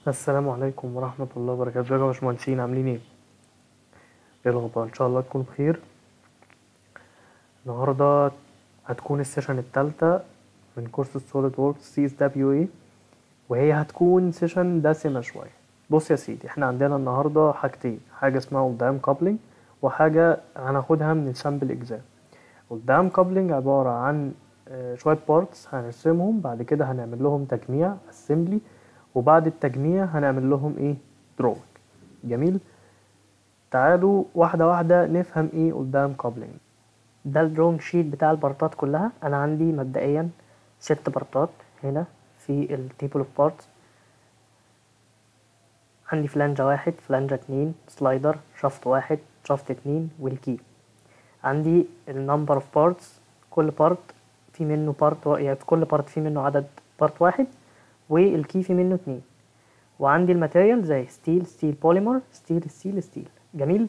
السلام عليكم ورحمة الله وبركاته. ازيكم يا باشمهندسين، عاملين ايه؟ ايه الأخبار؟ ان شاء الله تكونوا بخير. النهاردة هتكون ال session التالتة من كورس ال SolidWorks CSWA، وهي هتكون session دسمة شوية. بص يا سيدي، احنا عندنا النهاردة حاجتين، حاجة اسمها Oldham coupling وحاجة هناخدها من ال sample exam. Oldham coupling عبارة عن شوية parts هنرسمهم، بعد كده هنعمل لهم تجميع assembly، وبعد التجميع هنعمل لهم ايه؟ drawing. جميل، تعالوا واحدة واحدة نفهم ايه Oldham coupling. ده ال drawing sheet بتاع ال partات كلها. انا عندي مبدئيا 6 partات هنا في ال table of parts. عندي فلانجة 1، فلانجة 2، slider، shaft 1، shaft 2، وال key. عندي ال number of parts، كل part في منه part، يعني في كل part في منه عدد part 1، وال key في منه 2. وعندي ال material زي steel، steel polymer، steel، steel، steel. جميل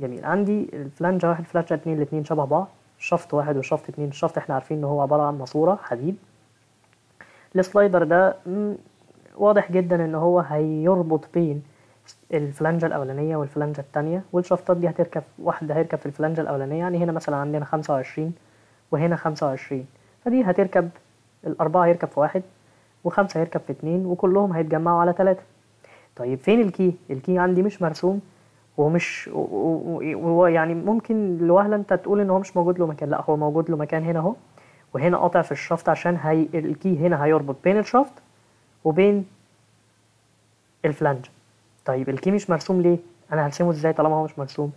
جميل. عندي الفلانجة 1، فلانجة 2، الاتنين شبه بعض. shaft 1 و shaft 2، ال shaft احنا عارفين ان هو عبارة عن ماسورة حديد. ال slider ده واضح جدا ان هو هيربط بين الفلانجة الأولانية والفلانجة التانية، وال shaftات دي هتركب، واحدة هيركب في الفلانجة الأولانية، يعني هنا مثلا عندنا 25 وهنا 25، فدي هتركب الأربعة هيركب في 1 و5 هيركب في 2، وكلهم هيتجمعوا على 3. طيب فين ال key؟ ال key عندي مش مرسوم، ومش يعني ممكن لوهلة انت تقول ان هو مش موجود له مكان، لا هو موجود له مكان هنا اهو، وهنا قاطع في ال shaft عشان ال key هنا هيربط بين ال shaft وبين الفلانجة. طيب ال key مش مرسوم ليه؟ انا هرسمه ازاي طالما هو مش مرسوم؟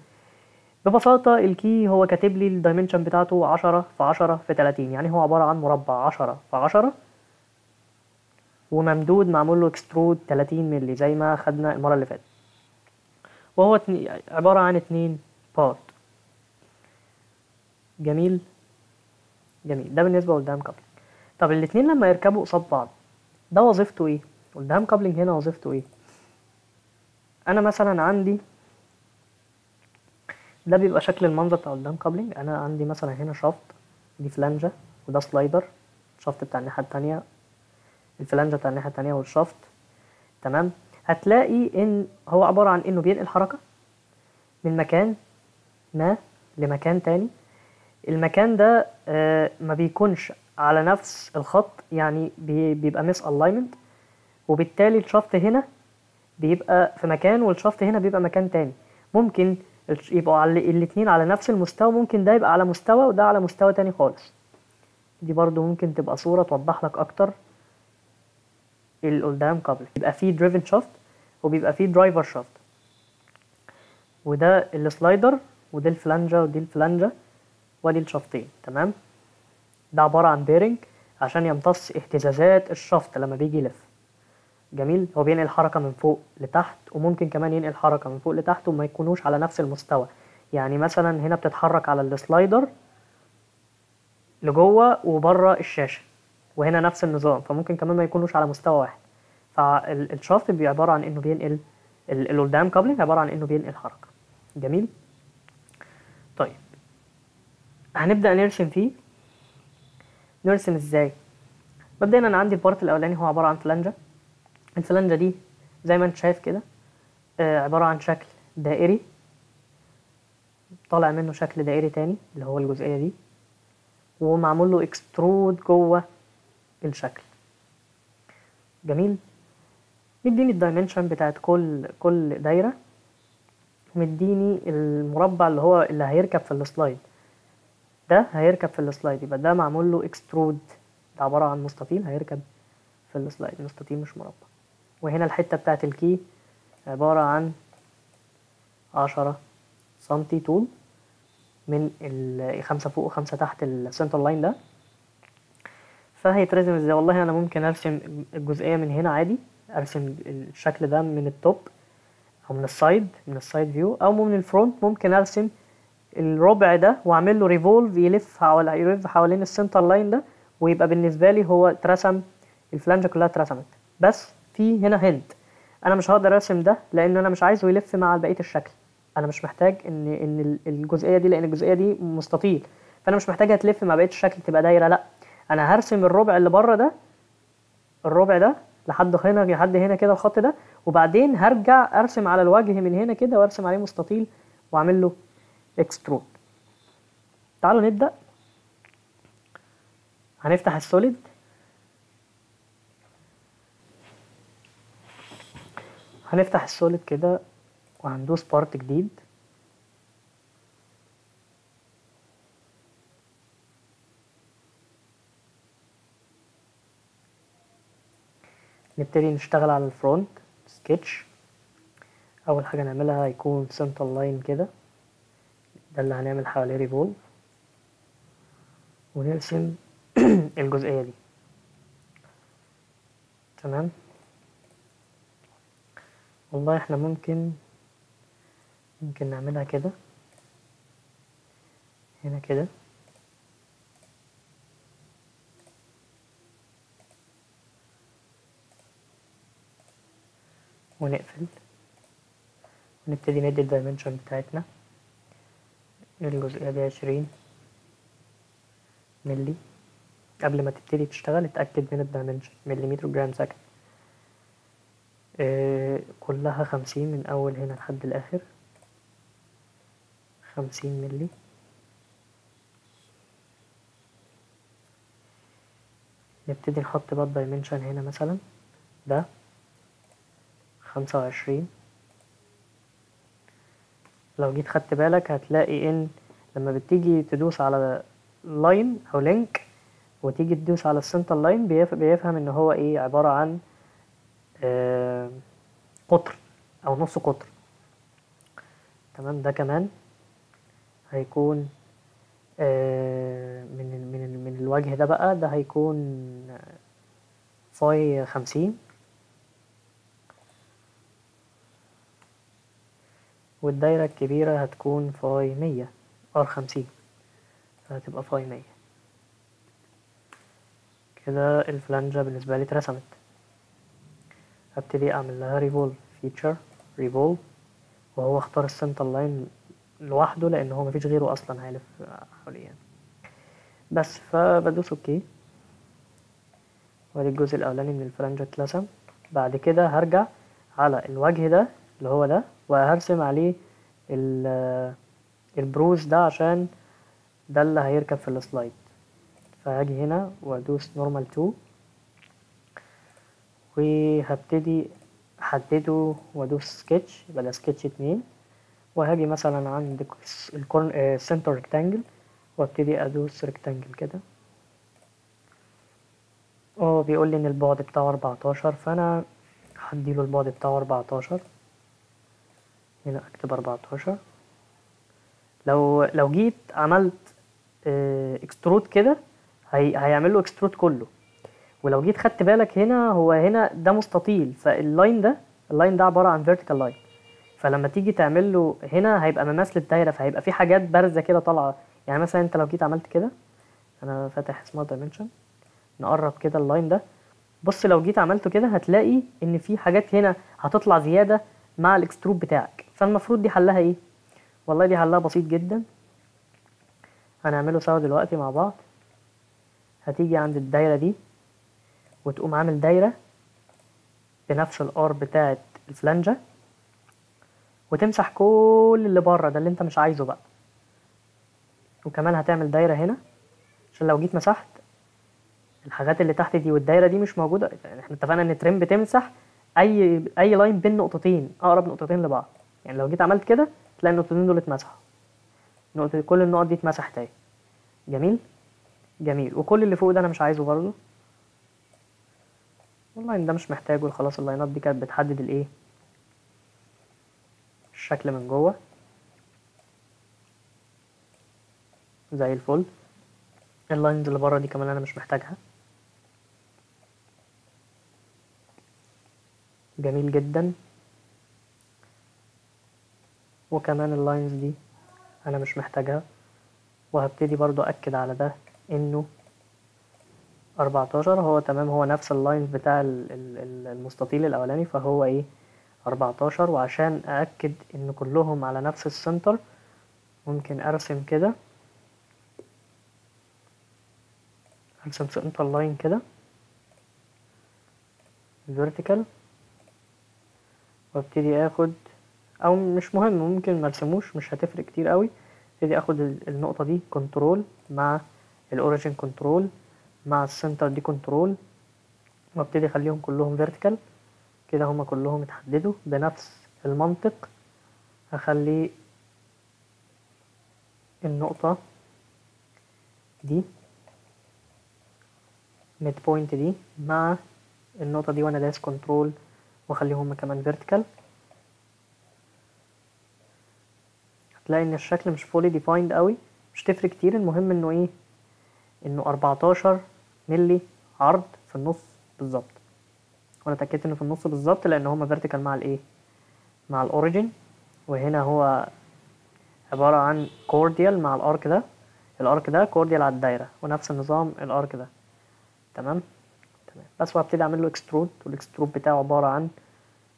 ببساطة ال key هو كاتب لي ال dimension بتاعته 10 في 10 في 30، يعني هو عبارة عن مربع 10 في 10 وممدود معمول له extrude 30 مللي زي ما خدنا المرة اللي فاتت، وهو عبارة عن 2 part. جميل جميل. ده بالنسبة ل Oldham coupling. طب الاتنين لما يركبوا قصاد بعض ده وظيفته ايه؟ Oldham coupling هنا وظيفته ايه؟ انا مثلا عندي ده بيبقى شكل المنظر بتاع Oldham coupling. انا عندي مثلا هنا shaft، دي فلانجة، وده slider، shaft بتاع الناحية التانية، الفلانجة بتاع الناحية التانية، وال shaft. تمام. هتلاقي ان هو عبارة عن انه بينقل حركة من مكان ما لمكان تاني. المكان ده ما بيكونش على نفس الخط، يعني بيبقى misalignment، وبالتالي ال shaft هنا بيبقى في مكان وال shaft هنا بيبقى مكان تاني. ممكن يبقوا على الاتنين على نفس المستوى، ممكن ده يبقى على مستوى وده على مستوى تاني خالص. دي برضو ممكن تبقى صورة توضح لك اكتر ال Oldham coupling. بيبقى فيه driven shaft وبيبقى فيه driver shaft، وده ال slider ودي الفلانجة ودي الفلانجة ودي ال shaftين. تمام. ده عبارة عن bearing عشان يمتص اهتزازات ال shaft لما بيجي يلف. جميل. هو بينقل حركة من فوق لتحت، وممكن كمان ينقل حركة من فوق لتحت وما يكونوش على نفس المستوى. يعني مثلا هنا بتتحرك على ال slider لجوه وبره الشاشة، وهنا نفس النظام، فممكن كمان ما يكونوش على مستوى واحد. فال shaft بيبقى عبارة عن انه بينقل ال Oldham coupling عبارة عن انه بينقل حركة. جميل. طيب هنبدأ نرسم فيه. نرسم ازاي؟ مبدئيا انا عندي ال part الاولاني هو عبارة عن فلانجة. الفلانجة دي زي ما انت شايف كده عبارة عن شكل دائري طالع منه شكل دائري تاني اللي هو الجزئية دي، ومعمول له extrude جوه الشكل. جميل. مديني ال dimension بتاعت كل دايرة، مديني المربع اللي هو اللي هيركب في ال slide، ده هيركب في ال slide، يبقى ده معمول له extrude، ده عبارة عن مستطيل هيركب في ال slide، مستطيل مش مربع. وهنا الحتة بتاعت ال key عبارة عن 10 سنتي طول من 5 فوق و5 تحت ال center line ده. فهيترسم ازاي؟ والله انا ممكن ارسم الجزئية من هنا عادي، ارسم الشكل ده من ال top او من ال side، من ال side view، او من ال front. ممكن ارسم الربع ده واعمل له revolve يلف حوالين ال center line ده، ويبقى بالنسبة لي هو اترسم، الفلانجة كلها اترسمت. بس في هنا hint، انا مش هقدر ارسم ده لان انا مش عايزه يلف مع بقية الشكل. انا مش محتاج ان الجزئية دي، لان الجزئية دي مستطيل، فانا مش محتاجها تلف مع بقية الشكل تبقى دايرة. لا، انا هرسم الربع اللي بره ده، الربع ده لحد هنا لحد هنا كده الخط ده، وبعدين هرجع ارسم على الوجه من هنا كده وارسم عليه مستطيل واعمل له extrude. تعالوا نبدأ. هنفتح ال solid، هنفتح ال solid كده وهندوس part جديد. نبتدي نشتغل على ال front sketch. اول حاجة نعملها هيكون center line كده، ده اللي هنعمل حواليه revolve، ونرسم الجزئية دي. تمام. والله احنا ممكن نعملها كده هنا كده، ونقفل ونبتدي ندي ال dimension بتاعتنا. الجزئية دي 20 ملي. قبل ما تبتدي تشتغل اتأكد من ال dimension مليمتر جرام second. كلها 50 من أول هنا لحد الآخر، 50 ملي. نبتدي نحط بقى ال dimension هنا مثلا، ده 25. لو جيت خدت بالك هتلاقي ان لما بتيجي تدوس على line او link وتيجي تدوس على ال center line بيفهم ان هو ايه، عبارة عن قطر او نص قطر. تمام. ده كمان هيكون من من من الوجه ده بقى، ده هيكون phi 50، والدايرة الكبيرة هتكون phi 100 R 50، فهتبقى phi 100. كده الفلانجة بالنسبة لي اترسمت. هبتدي اعمل لها revolve، feature revolve، وهو اختار ال center line لوحده لان هو مفيش غيره اصلا هيلف حواليه يعني. بس فبدوس okay، وادي الجزء الاولاني من الفلانجة اترسم. بعد كده هرجع على الوجه ده اللي هو ده، وهرسم عليه البروز ده عشان ده اللي هيركب في ال slide. فهاجي هنا وادوس normal to، وهبتدي احدده وادوس سكتش، يبقى ده سكتش 2. وهاجي مثلا عند ال center rectangle وابتدي ادوس rectangle كده. هو بيقول لي ان البعد بتاعه 14، فانا هديله البعد بتاعه 14. هنا اكتب 14. لو جيت عملت extrude كده هيعمل له extrude كله. ولو جيت خدت بالك هنا، هو هنا ده مستطيل، فال line ده، ال line ده عبارة عن vertical line، فلما تيجي تعمل له هنا هيبقى مماثل الدايرة، فهيبقى في حاجات بارزة كده طالعة. يعني مثلا انت لو جيت عملت كده، انا فاتح smart dimension، نقرب كده ال line ده، بص لو جيت عملته كده هتلاقي ان في حاجات هنا هتطلع زيادة مع ال extrude بتاعك. فالمفروض دي حلها ايه؟ والله دي حلها بسيط جدا، هنعمله سوا دلوقتي مع بعض. هتيجي عند الدايرة دي وتقوم عامل دايرة بنفس ال R بتاعت الفلانجة، وتمسح كل اللي بره ده اللي انت مش عايزه بقى. وكمان هتعمل دايرة هنا عشان لو جيت مسحت الحاجات اللي تحت دي والدايرة دي مش موجودة. يعني احنا اتفقنا ان trim بتمسح اي line بين نقطتين، اقرب نقطتين لبعض. يعني لو جيت عملت كده تلاقي النقطتين دول اتمسحوا، كل النقط دي اتمسحت اهي. جميل جميل. وكل اللي فوق ده انا مش عايزه برضو، وال line ده مش محتاجه خلاص. اللاينات دي كانت بتحدد الايه، الشكل من جوه زي الفل. ال lines اللي بره دي كمان انا مش محتاجها. جميل جدا. وكمان ال lines دي انا مش محتاجها. وهبتدي برضو اكد على ده انه 14 هو تمام، هو نفس ال lines بتاع المستطيل الاولاني، فهو ايه 14. وعشان ااكد ان كلهم على نفس ال center ممكن ارسم كده، ارسم center line كده vertical، وابتدي اخد، او مش مهم ممكن مرسموش مش هتفرق كتير قوي. ابتدي اخد النقطة دي control مع ال origin control مع ال center دي control، وابتدي اخليهم كلهم vertical كده، هما كلهم اتحددوا بنفس المنطق. هخلي النقطة دي mid point دي مع النقطة دي وانا دايس control، واخليهم كمان vertical. هتلاقي ان الشكل مش fully defined قوي، مش تفرق كتير، المهم انه ايه، انه 14 ملي عرض في النص بالظبط، وانا اتاكدت انه في النص بالظبط لان هما vertical مع الايه، مع ال origin. وهنا هو عبارة عن chordal مع ال arc ده، ال arc ده chordal على الدايرة، ونفس النظام ال arc ده. تمام تمام. بس وهبتدي اعمل له extrude، وال extrude بتاعه عبارة عن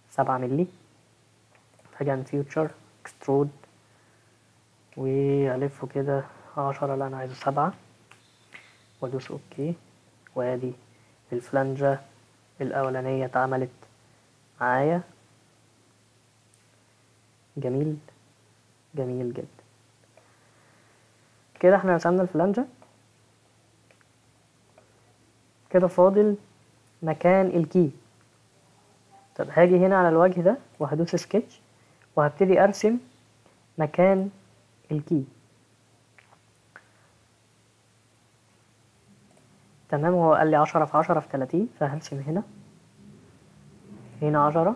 7 ملي. هاجي عند feature extrude والفه كده 10، لا انا عايزه 7، وادوس okay. وادي الفلانجة الاولانية اتعملت معايا. جميل جميل جدا. كده احنا رسمنا الفلانجة. كده فاضل مكان ال key. طب هاجي هنا على الوجه ده وهدوس سكتش، وهبتدي ارسم مكان ال key. تمام، هو قال لي 10 في 10 في 30، فهرسم هنا هنا 10.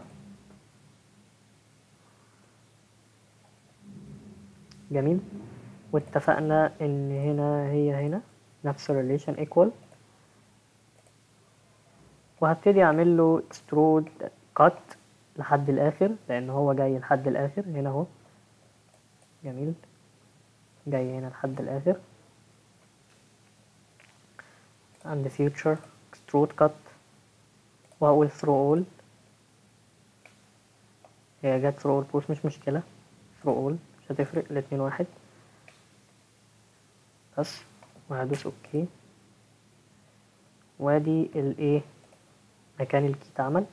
جميل، واتفقنا ان هنا هي هنا نفس ال relation equal، وهبتدي اعمل له extrude cut لحد الاخر لان هو جاي لحد الاخر هنا اهو. جميل، جاي هنا لحد الاخر عند feature extrude cut، وهقول through all. هي جت through all both مش مشكلة، through all مش هتفرق، الاتنين واحد بس. وهدوس okay، وادي الايه مكان ال key اتعمل.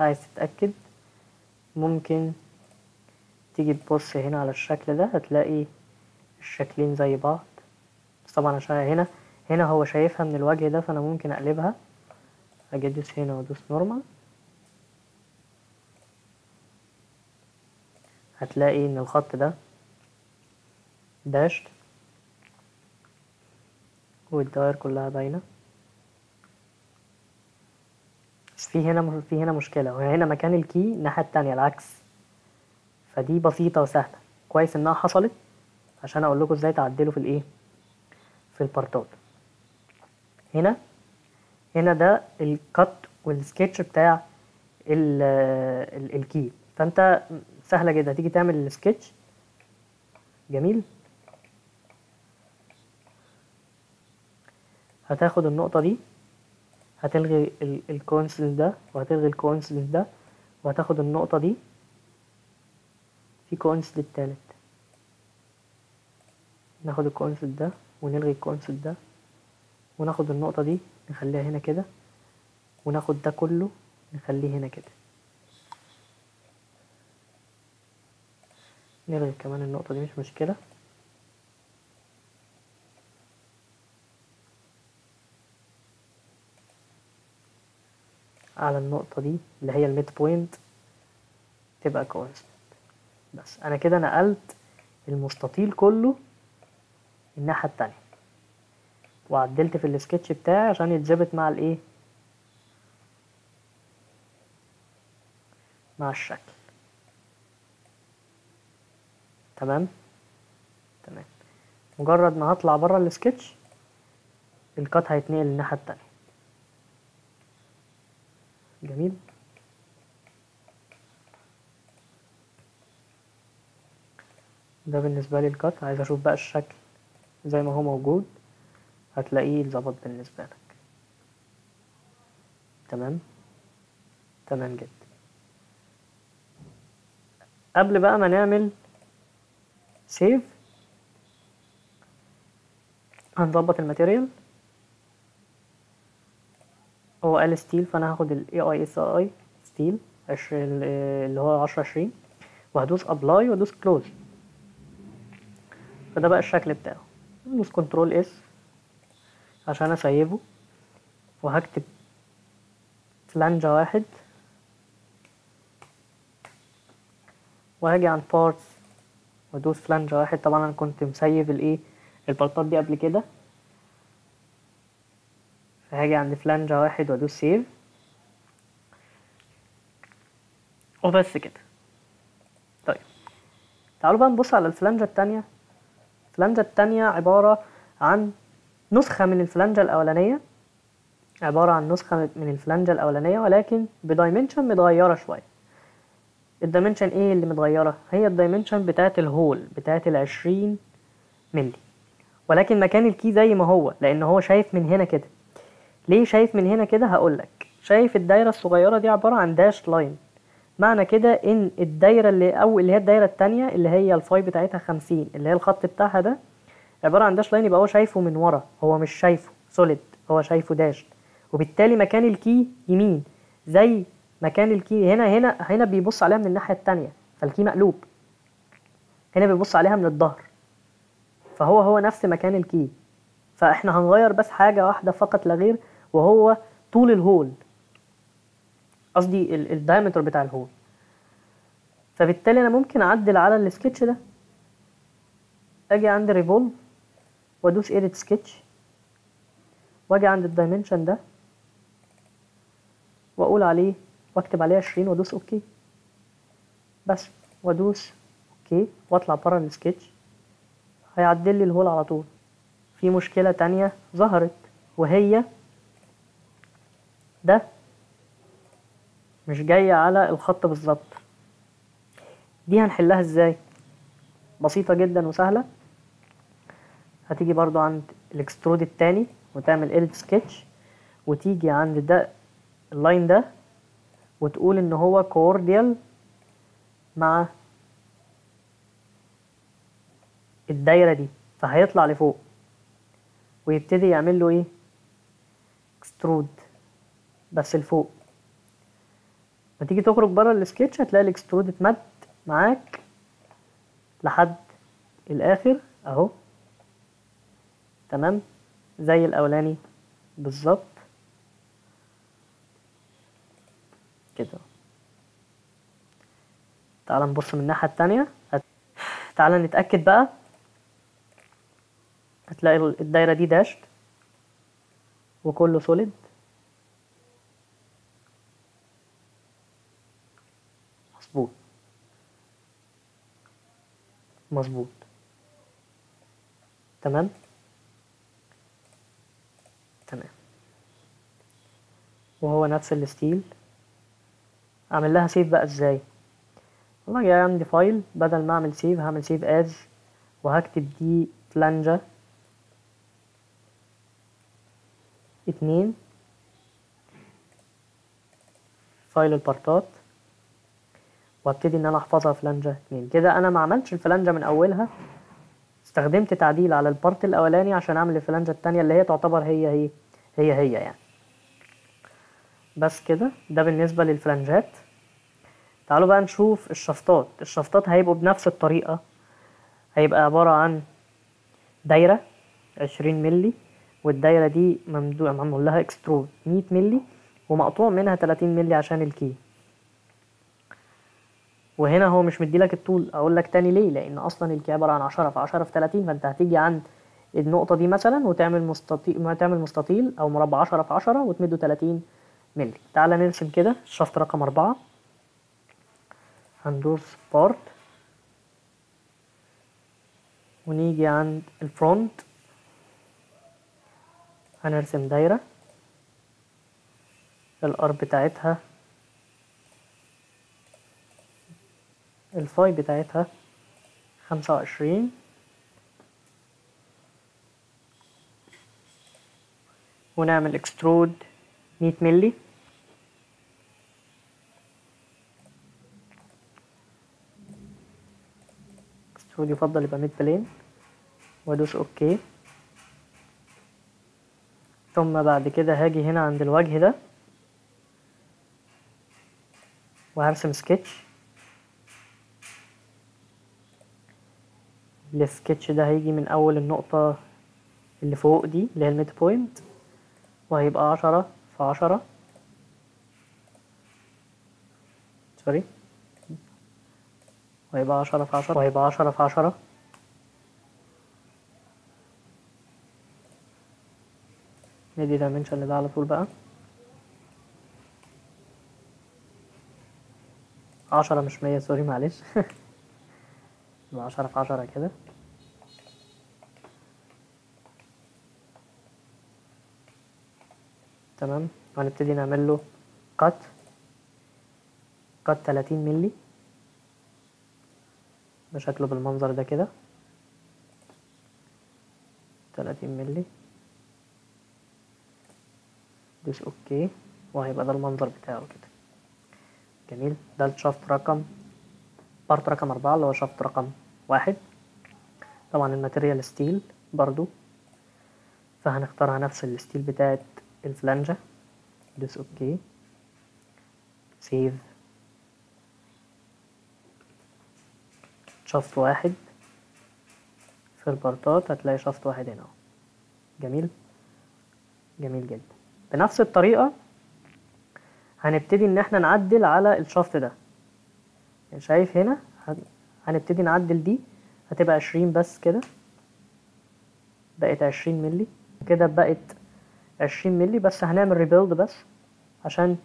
عايز تتأكد ممكن تيجي تبص هنا على الشكل ده، هتلاقي الشكلين زي بعض، بس طبعا عشان هنا هو شايفها من الوجه ده، فانا ممكن اقلبها، اجي ادوس هنا وادوس normal، هتلاقي ان الخط ده dashed والدوائر كلها باينة. بس في هنا مشكلة، وهنا مكان ال key الناحية التانية العكس، فدي بسيطة وسهلة. كويس انها حصلت عشان اقول لكم ازاي تعدلوا في الايه، في ال part ات. هنا ده ال cut وال sketch بتاع ال key، فانت سهلة جدا هتيجي تعمل السكتش. جميل، هتاخد النقطة دي، هتلغي ال coincident ده، وهتلغي ال coincident ده، وهتاخد النقطة دي في coincident تالت، ناخد ال coincident ده ونلغي ال coincident ده، وناخد النقطة دي نخليها هنا كده، وناخد ده كله نخليه هنا كده، نلغي كمان النقطة دي مش مشكلة. على النقطة دي اللي هي ال mid point تبقى coincident. بس أنا كده نقلت المستطيل كله الناحية التانية، وعدلت في السكتش بتاعي عشان يتظبط مع الايه، مع الشكل. تمام تمام. مجرد ما هطلع بره ال sketch ال cut هيتنقل للناحية التانية. جميل. ده بالنسبة لي ال cut. عايز اشوف بقى الشكل زي ما هو موجود، هتلاقيه اتظبط بالنسبة لك. تمام تمام جدا. قبل بقى ما نعمل save هنظبط ال material. هو قال steel، فانا هاخد ال AISI steel اللي هو 10 20، وهدوس apply وادوس close. فده بقى الشكل بتاعه. ندوس control S عشان اسيفه، وهكتب فلانجة 1، وهاجي عند parts وادوس فلانجة 1. طبعا انا كنت مسيف الايه ال partات دي قبل كده، فهاجي عند فلانجة 1 وادوس save وبس كده. طيب تعالوا بقى نبص على الفلانجة التانية. الفلانجة التانية عبارة عن نسخة من الفلانجة الأولانية، عبارة عن نسخة من الفلانجة الأولانية ولكن ب dimension متغيرة شوية. ال dimension ايه اللي متغيرة؟ هي ال dimension بتاعت ال hole بتاعت 20 ملي، ولكن مكان ال key زي ما هو، لأن هو شايف من هنا كده. ليه شايف من هنا كده؟ هقولك. شايف الدايرة الصغيرة دي عبارة عن dash line، معنى كده ان الدايرة اللي هي الدايرة التانية اللي هي ال phi بتاعتها 50 اللي هي الخط بتاعها ده عبارة عن dash line، يبقى هو شايفه من ورا، هو مش شايفه solid، هو شايفه dash، وبالتالي مكان ال key يمين زي مكان ال key هنا. هنا هنا بيبص عليها من الناحية التانية، فال key مقلوب، هنا بيبص عليها من الظهر، فهو هو نفس مكان ال key. فاحنا هنغير بس حاجة واحدة فقط لا غير، وهو طول ال hole، قصدي ال diameter بتاع ال hole. فبالتالي انا ممكن اعدل على السكتش ده، اجي عند revolve وادوس edit sketch، واجي عند ال dimension ده واقول عليه واكتب عليه 20 وادوس okay بس، وادوس okay واطلع بره السكتش، هيعدل لي ال hole على طول. في مشكلة تانية ظهرت، وهي ده مش جاي على الخط بالظبط. دي هنحلها ازاي؟ بسيطة جدا وسهلة. هتيجي برضو عند ال extrude التاني وتعمل edit sketch، وتيجي عند ده ال line ده وتقول ان هو coradial مع الدايرة دي، فهيطلع لفوق ويبتدي يعمل له ايه؟ extrude بس لفوق. ما تيجي تخرج بره السكتش هتلاقي ال extrude اتمد معاك لحد الاخر اهو، تمام زي الاولاني بالظبط كده. تعال نبص من الناحية التانية، تعال نتأكد بقى. هتلاقي الدايرة دي dashed وكله solid. مظبوط مظبوط، تمام تمام. وهو نفس ال steel. اعمل لها save بقى ازاي؟ والله جاي عندي file، بدل ما اعمل save هعمل save as، وهكتب دي فلانجة 2 file ال partات، وابتدي ان انا احفظها فلانجة 2. كده انا ما عملتش الفلانجة من اولها، استخدمت تعديل على ال part الاولاني عشان اعمل الفلانجة التانية اللي هي تعتبر هي هي هي هي يعني. بس كده ده بالنسبة للفلانجات. تعالوا بقى نشوف ال shaftات. ال shaftات هيبقوا بنفس الطريقة، هيبقى عبارة عن دايرة 20 ملي، والدايرة دي معمول لها extrude 100 ملي ومقطوع منها 30 ملي عشان ال key. وهنا هو مش مديلك الطول، اقول لك تاني ليه؟ لان اصلا ال key عبارة عن 10 في 10 في 30، فانت هتيجي عند النقطة دي مثلا وتعمل مستطيل، تعمل مستطيل او مربع 10 في 10 وتمده 30 ملي. تعالى نرسم كده ال shaft رقم 4، هندوس part ونيجي عند ال front هنرسم دايرة ال R بتاعتها ال phi بتاعتها 25، ونعمل extrude 100 ملي، extrude يفضل يبقى mid plane، وادوس okay. ثم بعد كده هاجي هنا عند الوجه ده وهرسم sketch. ال sketch ده هيجي من اول النقطة اللي فوق دي اللي هي ال midpoint، وهيبقى 10 في 10، sorry، وهيبقى 10 في 10، وهيبقى 10 في 10. ندي dimension لده على طول بقى، 10 مش 100، sorry معلش يبقى 10 في 10 كده. تمام. وهنبتدي نعمل له cut 30 ملي بشكله بالمنظر ده كده، 30 ملي. دوس okay، وهيبقى ده المنظر بتاعه كده. جميل. ده ال shaft رقم part رقم 4 اللي هو shaft رقم 1. طبعا ال material steel برضو، فهنختارها نفس ال steel بتاعت الفلانجة. دوس okay، save. shaft 1 في ال part ات هتلاقي shaft 1 هنا اهو. جميل، جميل جدا. بنفس الطريقة هنبتدي ان احنا نعدل على ال shaft ده. شايف هنا هنبتدي نعدل دي، هتبقى 20 بس كده، بقت 20 ملي كده، بقت 20 ملي بس. هنعمل rebuild بس عشان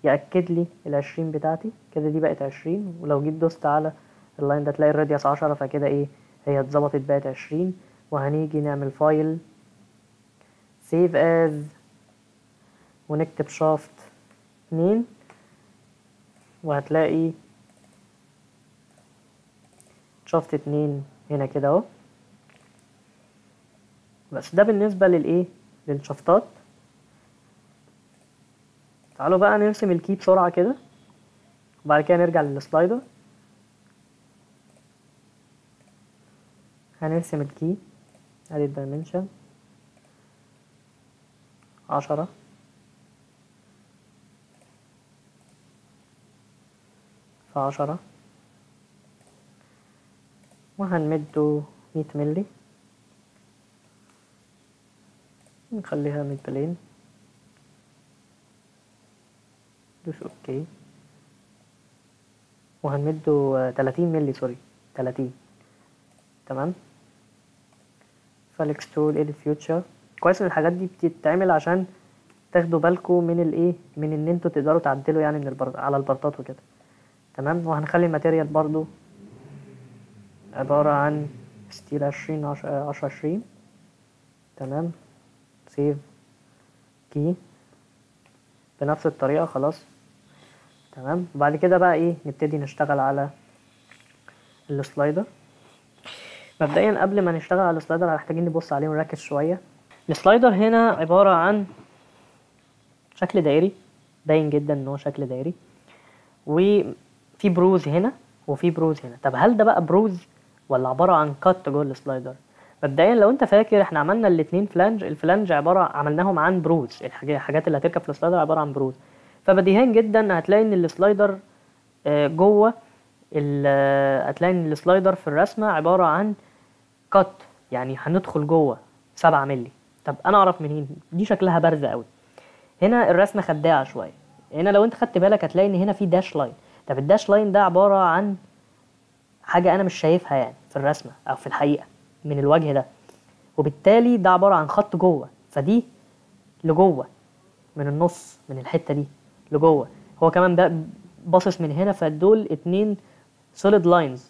يأكد لي ال20 بتاعتي كده، دي بقت 20. ولو جيت دوست على ال line ده تلاقي ال radius 10، فكده ايه هي اتظبطت بقت 20. وهنيجي نعمل file save as ونكتب shaft 2، وهتلاقي shaft 2 هنا كده اهو. بس ده بالنسبة للايه، لل shaft ات. تعالوا بقى نرسم ال key بسرعة كده، وبعد كده نرجع لل slider. هنرسم ال key، ادي ال dimension 10 في 10، وهنمده 100 ملي، نخليها mid plane. دوس okay، وهنمده 30 ملي، sorry 30. تمام. فال extrude edit feature. كويس ان الحاجات دي بتتعمل عشان تاخدوا بالكم من الايه، من ان انتوا تقدروا تعدلوا يعني من على ال part ات وكده. تمام. وهنخلي ال material برضو عبارة عن steel 20 10 20. تمام. save key بنفس الطريقة خلاص. تمام. وبعد كده بقى ايه، نبتدي نشتغل على ال slider. مبدئيا قبل ما نشتغل على ال slider محتاجين نبص عليه ونركز شوية. ال slider هنا عبارة عن شكل دائري، باين جدا ان هو شكل دائري، وفي بروز هنا وفي بروز هنا. طب هل ده بقى بروز ولا عبارة عن cut جوه ال slider؟ مبدئيا لو انت فاكر احنا عملنا الاثنين flange، ال flange عبارة عملناهم عن بروز، الحاجات اللي هتركب في ال slider عبارة عن بروز. فبديهيا جدا هتلاقي ان ال slider جوه، هتلاقي ان ال slider في الرسمة عبارة عن cut، يعني هندخل جوه 7 مللي. طب انا اعرف منين؟ دي شكلها بارزة قوي. هنا الرسمة خداعة شوية. هنا لو انت خدت بالك هتلاقي ان هنا في dash line. طب ال dash line ده عبارة عن حاجة انا مش شايفها يعني في الرسمة او في الحقيقة من الوجه ده، وبالتالي ده عبارة عن خط جوه، فدي لجوه من النص من الحتة دي لجوه. هو كمان ده باصص من هنا، فدول اتنين solid lines،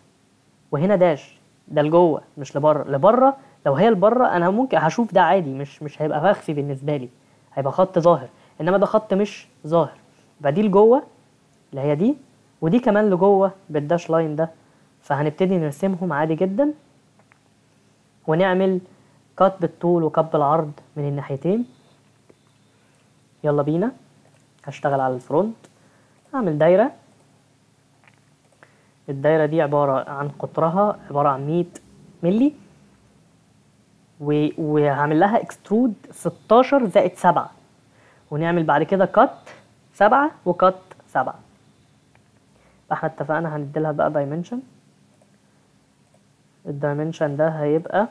وهنا dash ده لجوه مش لبره. لبره لو هي لبره انا ممكن هشوف ده عادي، مش هيبقى مخفي بالنسبة لي، هيبقى خط ظاهر، انما ده خط مش ظاهر. يبقى دي لجوه اللي هي دي، ودي كمان لجوه بال dash line ده. فهنبتدي نرسمهم عادي جدا، ونعمل cut بالطول و cut بالعرض من الناحيتين. يلا بينا. هشتغل على ال front، هعمل دايرة. الدايرة دي عبارة عن قطرها عبارة عن 100 ملي. وهعمل لها extrude 16 زائد 7، ونعمل بعد كده cut 7 و cut 7. فاحنا اتفقنا هنديلها بقى dimension، ال dimension ده هيبقى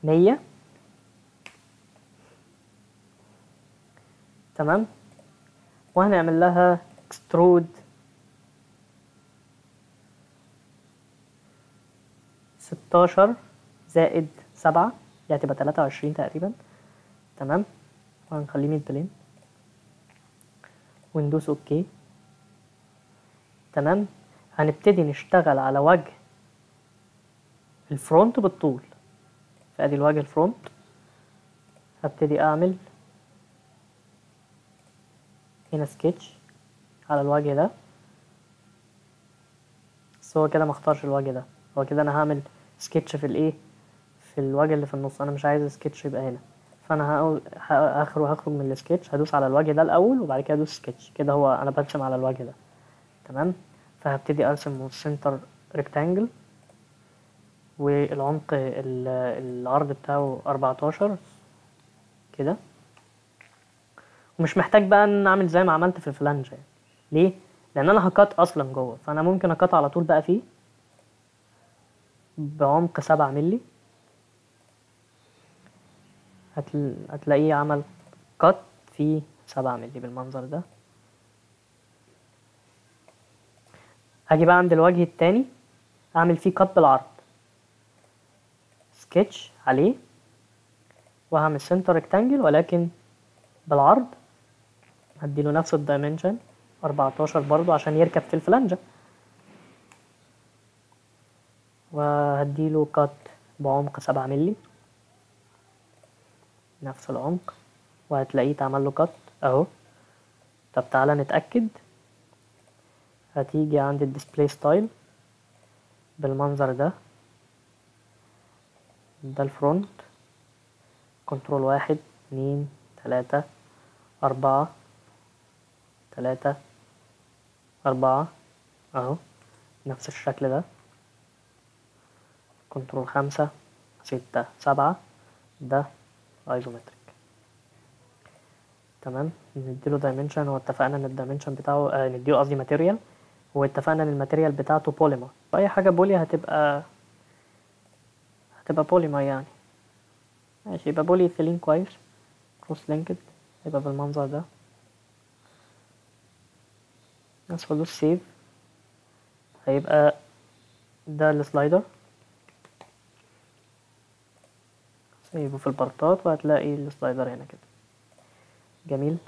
100. تمام، وهنعمل لها extrude 16 زائد 7، دي هتبقى 23 تقريبا. تمام، وهنخليه mid plane وندوس okay. تمام، هنبتدي نشتغل على وجه ال front بالطول. فادي الوجه ال front، هبتدي اعمل هنا سكتش على الوجه ده، بس هو كده ما اختارش الوجه ده، هو كده انا هعمل سكتش في الايه، في الوجه اللي في النص، انا مش عايز سكتش يبقى هنا، فانا هخرج من السكتش، هدوس على الوجه ده الاول وبعد كده ادوس سكتش كده، هو انا برسم على الوجه ده. تمام، فهبتدي ارسم center rectangle، والعمق العرض بتاعه 14 كده، ومش محتاج بقى ان اعمل زي ما عملت في ال flange يعني. ليه؟ لان انا ه cut اصلا جوه، فانا ممكن ا cut على طول بقى فيه بعمق 7 ملي، هتلاقيه عمل cut في 7 ملي بالمنظر ده. هاجي بقى عند الوجه التاني اعمل فيه cut بالعرض، سكتش عليه، وهعمل center rectangle ولكن بالعرض، هديله نفس ال dimension 14 برضو عشان يركب في الفلانجة، وهديله cut بعمق 7 ملي نفس العمق، وهتلاقيه اتعمل له cut اهو. طب تعالى نتأكد، هتيجي عند ال display style بالمنظر ده، ده ال front، control 1 2 3 4 3 4 اهو نفس الشكل ده، control 5 6 7، ده isometric. تمام، نديله dimension، واتفقنا ان ال dimension بتاعه نديله قصدي material، واتفقنا ان ال material بتاعته بوليمر، اي حاجه poly هتبقى بوليمر يعني، ماشي، يبقى بولي ايثيلين كويس، cross linked، يبقى بالمنظر ده. بس بدوس save، هيبقى ده ال slider، سيبه في ال part ات وهتلاقي ال slider هنا كده. جميل.